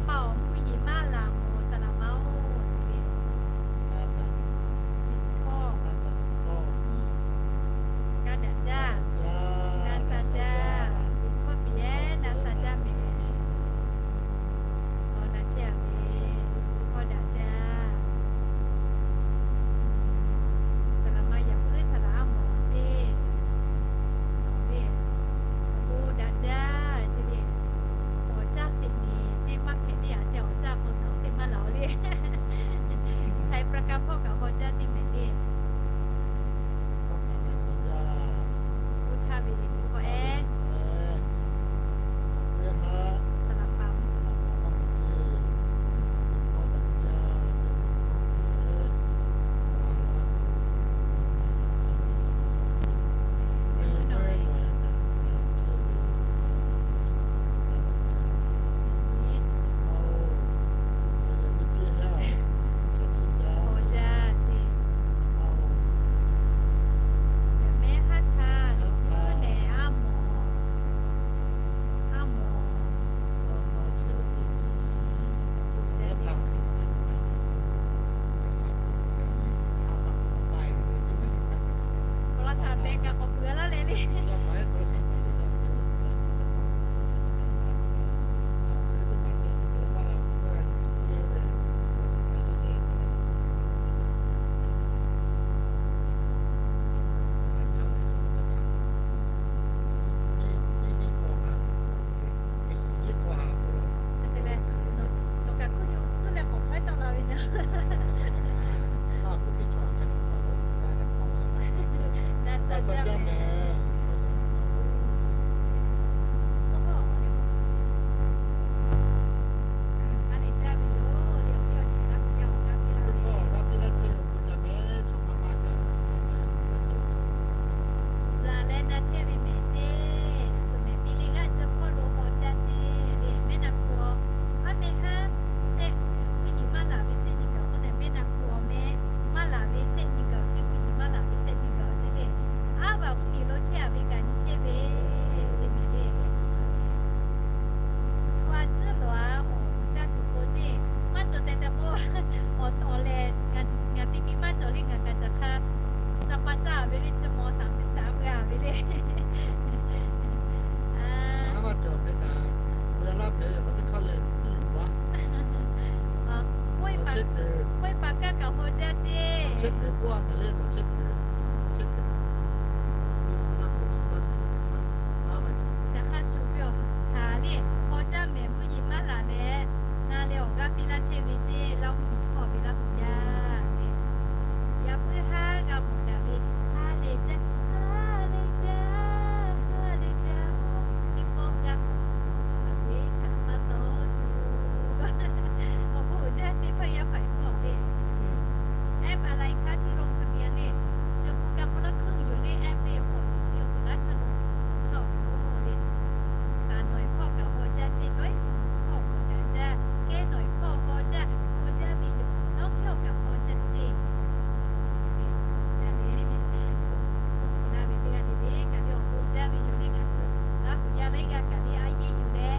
Paˇ awˬ mvuhˇ yeˬ maˇ laˬ mawˬ saˍ laꞈ ma-oˬ, ce le. Hkawˇ, kaˇ daꞈ jaˇ, na sha jaˇ, hkawˇ piˍ ehˉ na sha jaˇ mehˍ. Awˬ na chehˇ a ve, hkawˇ daꞈ jaˇ. Saˍ laꞈ ma yaꞈ puiˉ saˍ laꞈ aˉ mawˬ ce. Awˬ ve, awˬ bon daꞈ jaˇ ce le. Awˬ caˇ sheˍ miˬ ce maˇ hpehꞈ teˇ yanˇ sheh awˬ caˇ k'o taꞈ oˇ teˇ maˇ laˬ-oˬ le. Chai pra ka hpawˇ kaꞈ haw jaˇ ce mehˍ le. Oˇ htaˇ ve hkawˇ ehˉ, saˍ laꞈ pa Zaˍ leh na chehˇ ve mehˍ ce, suhˍ mehˍ piˇ le g'aˇ ceh hpawˇ lo haw jaˇ ce le. Mehˆ na hpu awˬ, aˉ mehˆ haˉ sehˆ, mvuhˇ yeˬ maˇ laˬ ve sehˆ nyi gaˬ k'oˆ leh, mehˆ na hpu awˬ mehˆ maˇ laˬ ve sehˆ nyi gaˬ ce, mvuhˇ yeˬ maˇ laˬ ve sehˆ nyi gaˬ ce le. Aˉ vaˬ mvuhˇ miˬ lo chehˇ a ve kaꞈ nyi chehˇ ve ce mehˍ le. Hpu a tcuhˉ lawˬ a awˬ caˇ tuˬ k'o ce, maˇ cawˬ tehꞈ tehꞈ k'o, awˬ lehˬ ngaˬ te miˇ maˇ cawˬ le, ngaˬ kaꞈ caˬ hk'a ca pa caˇ ve le, chi mawˬ saˍ tiˉ saˍ ve a ve le. Aˉ maˇ cawˬ hk'e kaꞈ, hpu a laˇ hpehꞈ ve awˬ pa teˇ hk'aˇ leh tiˉ yuˬ vaˇ. K'oˆ ve pa kaˇ kaꞈ haw jaˇ ce. Caˬ hk'a shuˍ ve awˬ haˍ le, haw jaˇ mehˍ mvuhˇ yeˬ maˇ laˬ leh, na leh awˬ g'aˇ piˇ laˇ chehˇ ve ce, Laˇ huˉ miˬ hpawˇ ve Laˇ huˍ yaˇ le. Yaꞈ puiˉ haˉ g'a mawˬ daꞈ ve, ha lehˬ jaˇ, ha lehˬ jaˇ, ha lehˬ jaˇ, teˇ pawˆ g'a k'oˆ, a ve htaꞈ pa taw tuˬ, awˬ bon uiˍ jaˇ ce hpaˇ yaˇ hpaˍ hpawˇ le. Ehˉ paˍ lai hkaˇ htiˇ lo hk'a biˇ a le, chi hk'oˆ kaꞈ hk'aw laˇ hkuiˉ yoˬ le, ehˉ peˇ awˬ hk'aw yoˬ le, awˬ g'aˇ htaˇ lo hk'aw yoˬ le. Taˍ nawˬ hpawˇ kaꞈ haw jaˇ ce, dawˇ iˉ puˬ hpawˇ kaꞈ daꞈ jaˇ, kehˉ nawˬ hpawˇ haw jaˇ, haw jaˇ ve yoˬ. Nawˉ hkehˇ awˬ kaꞈ haw jaˇ ce. Ca le, k'oˆ hpu laˇ ve teˇ g'aˇ le le kaꞈ le, awˬ bon jaˇ ve yoˬ le, ngaˬ hui Laˇ huˍ yaˇ laiˉ g'aˇ kaꞈ le a yehˇ yuˬ leh,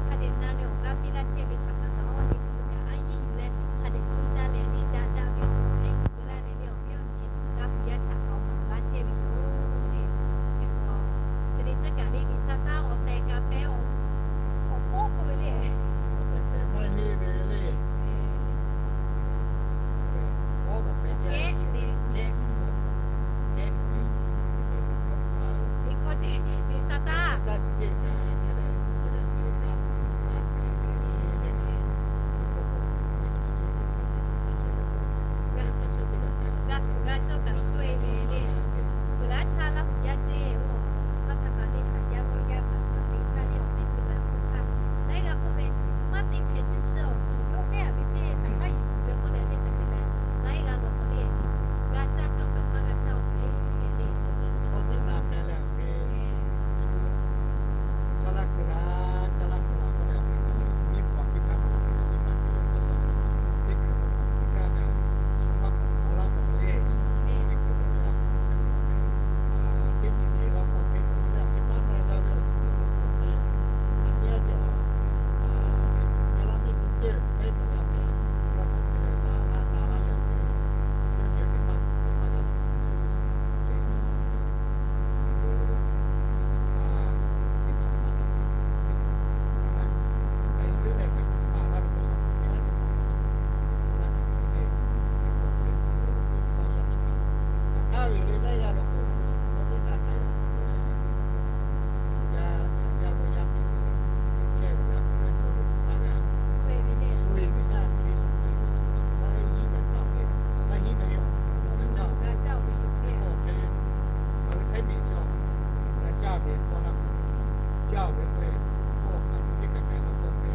hk'a dehꞈ na leh awˬ g'aˇ piˇ laˇ chehˇ ve htaꞈ pa taw le, ngaˬ hui kaꞈ a yehˇ yuˬ leh hk'a dehꞈ coˇ caˇ leh le daꞈ daꞈ ve awˬ bon ehˉ yuˬ ve laˇ le le, awˬ viˉ awˬ nyi Laˇ huˍ yaˇ htaꞈ k'awꞈ maˍ laˇ chehˇ ve yoˬ le. Chi le tcuhˉ kaꞈ le, Liꞈ sa taˇ awˬ tehˬ kaꞈ pehˍ, awˬ pawˆ k'oˆ ve le. Awˬ tehˬ pehˍ maˇ heˆ ve le. Awˬ pawˆ kaꞈ pehˍ kehˉ le. Kehˉ, kehˉ ve, hkawˇ te, Liꞈ sa taˇ, Liꞈ sa taˇ chi teˇ kaꞈ hk'a dehꞈ, hk'a dehꞈ te g'a hpu g'a pehˍ ve le. G'a tuˬ g'a cawˇ kaꞈ sho e ve le. Peuˬ laˇ htaˇ Laˇ huˍ yaˇ ce, oˇ, maˇ htaꞈ kaꞈ le haꞈ yaˇ g'awˇ yaˇ kaꞈ maˇ te htaˇ le, awˬ teˇ kuiˬ la hpu htaˇ, laiˉ g'a k'oˆ ve, maˇ te hpehꞈ chi chi awˬ tuˬ dawˇ mehˉ a ve ce, hk'aˬ maˇ yuˬ tuˬ ve k'oˆ leh le, hk'aˬ hk'e leh, laiˉ g'a lawˬ k'o le, g'a caˇ cawˇ kaꞈ maˇ g'a caˇ oˬ ve le. Awˬ teˇ na pehˍ leh awˬ hk'e, Yaˇ ve k'o, k'o kaꞈ teˇ kaꞈ kaꞈ la k'o hk'e,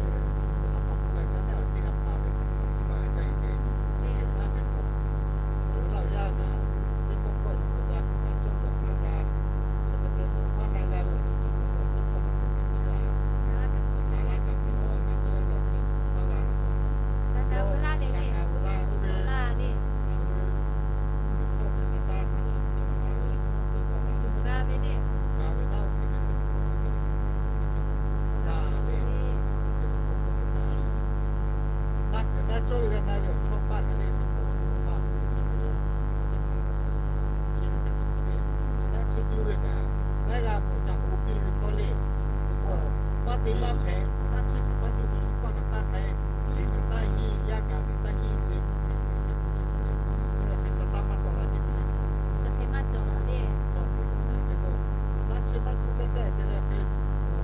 a pa hpu g'a caˇ naˆ teˇ ha pa ve hk'e k'o, a pa g'a caˇ e te, teˇ hk'e naˆ hk'e k'o, laˇ ve yaˇ kaꞈ teˇ pawˆ pawˆ lo k'o g'a kuˬ g'a cawˇ k'awꞈ maˇ g'a, chi hk'e te nawˬ maˇ na g'a ve awˬ ceuˬ cawˬ k'o, teˇ pawˆ lo k'o g'a teˇ g'aˇ, na laˇ kaꞈ ve awˬ na g'a laˇ kaꞈ ve awˬ na g'a laˇ kaꞈ ve awˬ na g'a laˇ kaꞈ ve awˬ na g'a laˇ ve, Taˇ kuiˬ naˇ cawˇ ve g'a na ve awˬ chawˇ paˆ kaꞈ le, hk'e k'o awˬ na paˆ ve chaw ve, chi ve kaꞈ le, chi naˆ tsuhˇ juˇ ve kaꞈ, laiˉ g'aˇ k'awꞈ ca k'oˆ piˇ ve k'awˇ le, k'o, maˇ te maˇ hpehꞈ, naˆ tsuhˇ kaꞈ maˇ juˇ k'o shu paˆ kaꞈ taˇ k'ai, liꞈ kaꞈ taˇ henˇ, yaˇ kaꞈ liꞈ taˇ henˇ ce, chi hk'e Saˍtanˍ maˇ tawˆ la sheˍ ve le. Chi hk'e maˇ cawˬ le. Tawˆ ve hk'e k'o, naˆ tsuhˇ maˇ juˇ k'ai k'ai te leh hk'e,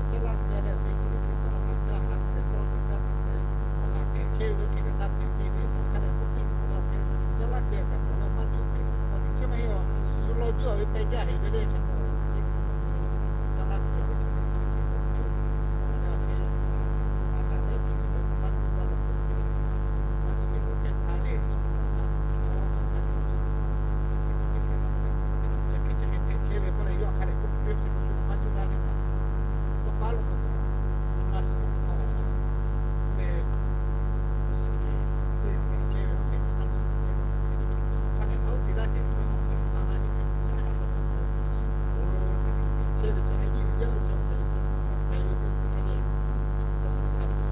caˇ laˇ keu leh hk'e chi teˇ hk'e tawˆ haˍ kaˇ haˍ te leh tawˆ teꞈ kaˇ teꞈ leh, awˬ laˬ hpehꞈ chehˇ ve hk'e kaꞈ taˇ hpehꞈ piˇ le. Nawˬ hk'a dehꞈ k'oˆ piˇ tuˬ laˇ hk'e, caˇ laˇ keu kaꞈ nawˬ leh maˇ juˇ hpehꞈ sheˍ k'o, teˇ chiˉ maˇ heˆ a. Shu law juˇ a ve pehˇ jaˇ heˍ ve le hk'e k'o, chi hk'e k'o, caˇ laˇ keu ve chaw teˇ hpaˍ hk'e k'o hk'e, nawˬ leh hk'e, a daꞈ leh chi cawˬ leh maˇ juˇ laˇ lo k'o, maˇ chi leh lo k'ai htaˇ le, shu maˇ htaˇ, a maˇ juˇ, chi hk'e chi hk'e hpehꞈ la ve, chi hk'e chi hk'e hpehꞈ chehˇ ve k'oˆ leh yawˇ hk'a dehꞈ k'oˆ piˇ ve hk'e k'o, shu maˇ juˇ laˇ leh, tawˇ paˉ lo k'o, maˇ suhˍ hk'aw, le, suhˍ le, teˇ hpehꞈ chehˇ ve awˬ hk'e maˇ tcuhˉ taˍ chehˇ ve, shu hk'a dehꞈ naˉ uˉ te laˇ sheˍ ve, nawˬ hk'a dehꞈ na laˇ sheˍ ve, shu hk'a dehꞈ, o, teˇ hk'e hpehꞈ chehˇ ve chi a yiˇ uiˍ jaˇ ve chi awˬ hk'e, hpehꞈ ve teˇ hpaˍ le, shu tawˇ na laˇ ve,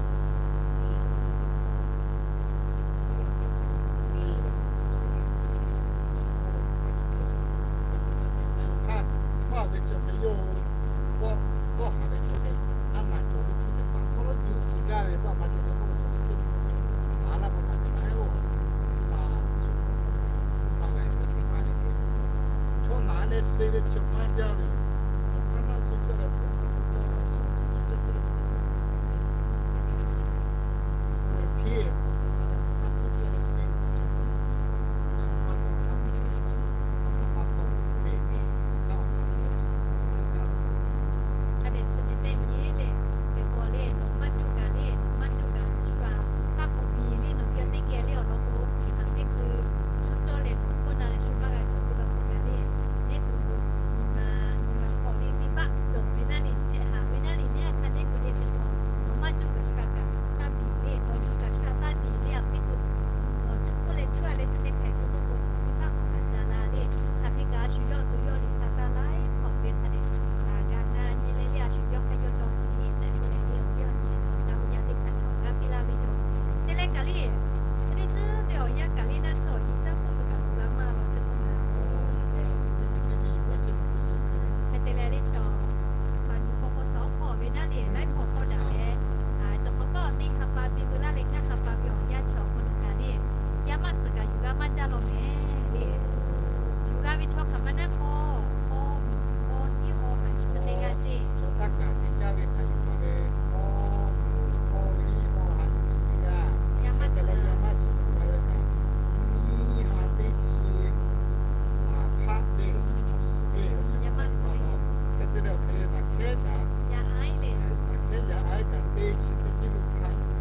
hk'aˇ, maˇ ve chi awˬ hk'e yawˇ, tawˇ, tawˇ haˍ ve chi awˬ hk'e, a naˬ cawˬ ve chaw teˇ hpaˍ tawˇ juˇ tcuh gaˇ ve k'o, a pa te leh k'oˆ ve chaw chi teˇ hpaˍ hk'e, haˍ laˇ k'o hk'a te na heˆ oˬ, a, shu hk'aw k'o, maˇ g'a ve teˇ hpaˍ le, chaw naˬ leh suh ve chi maˇ jaˇ ve, awˬ hk'aˇ naˆ tsuhˇ cawˇ leh hpu hk'aw tawˇ tawˇ ve chi chi cawˇ cawˇ cawˇ cawˇ cawˇ Hk'a dehꞈ chi nyi teˇ nyi le, teˇ pawˆ le, nawˬ maˇ juˇ kaꞈ le, nawˬ maˇ juˇ kaꞈ shu a taˇ k'awꞈ piˇ le, nawˬ geh teˇ geh le awˬ lawn k'o, a teˇ hkui chaw cawˇ leh nawˬ kawˇ na leh shu maˇ g'a juˇ ve law k'o kaꞈ le, teˇ hkui nyi ma, nyi ma hk'awꞈ le venˇbaˆ cawˬ ve naˉ le, hpehꞈ haˍ ve naˉ le, neˇ hk'a teˇ hkui le teˇ pawˆ, nawˬ maˇ juˇ kaꞈ shu a kaꞈ taˇ piˇ le, nawˬ juˇ kaꞈ shu a taˇ piˇ le, a teˇ hkui nawˬ juˇ k'oˆ leh juˇ a leh chi teˇ hpehꞈ k'oˆ k'oˆ k'o, venˇbaˆ k'awꞈ htaꞈ ca la le. Hk'aˬ hk'e kaꞈ a shu yawˇ to yawˇ liꞈ sa taˇ laiˉ hk'awꞈ ve hk'a dehꞈ, a g'a na nyi leh le a shu yawˇ hk'aˇ yawˇ dawˇ chi tehꞈ k'oˆ leh le awˬ yaˇ awˬ nyi awˬ g'aˇ hui yaˇ teˇ hpaˍ htaꞈ awˬ g'aˇ piˇ laˇ ve yoˬ. Te leh kaꞈ le, chi teˇ tcuhˉ ve awˬ yanˇ kaꞈ le naˆ tsuhˇ awˬ yanˇ caˉ k'oˆ ve kaꞈ k'oˆ g'a maˇ law chi k'oˆ ma. Hk'e te leh le chaw, a nyi hk'aw hk'aw suh awˬ hk'aw ve naˉ le laiˉ hk'awꞈ hk'awꞈ daꞈ leh, a, cawˬ hk'awꞈ kaˉ awˬ teˇ ha pa te veu laˇ leh ngaˇ ha pa ve awˬ yanˇ chi awˬ hk'aw lo kaꞈ le, yaˇ maˇ suhˍ kaꞈ yuˬ g'a maˇ jaˇ law mehˍ le. Yuˬ g'a ve chaw hk'aˬ ma naˉ k'o, k'aw miˬ k'aw hiˉ awˬ haˍ chi teˇ g'aˇ ceˇ. Chaw taˇ kaˍ te caˇ ve htaꞈ yuˬ g'a ve, k'aw miˬ k'aw hiˉ awˬ haˍ chi teˇ g'aˇ. Yaˇ maˇ suhˍ, yaˇ maˇ suhˍ yuˬ g'a ve kaꞈ, nyiˇ ha teˇ chi laˍ hpaˆ le, awˬ suhˍ le, yaˇ maˇ suhˍ le. Hk'e te leh awˬ hk'e naˬ hkehˉ kaꞈ, naˬ hkehˉ yaˇ aiˉ kaꞈ teˇ chi teˇ kiˇ lo hpaˆ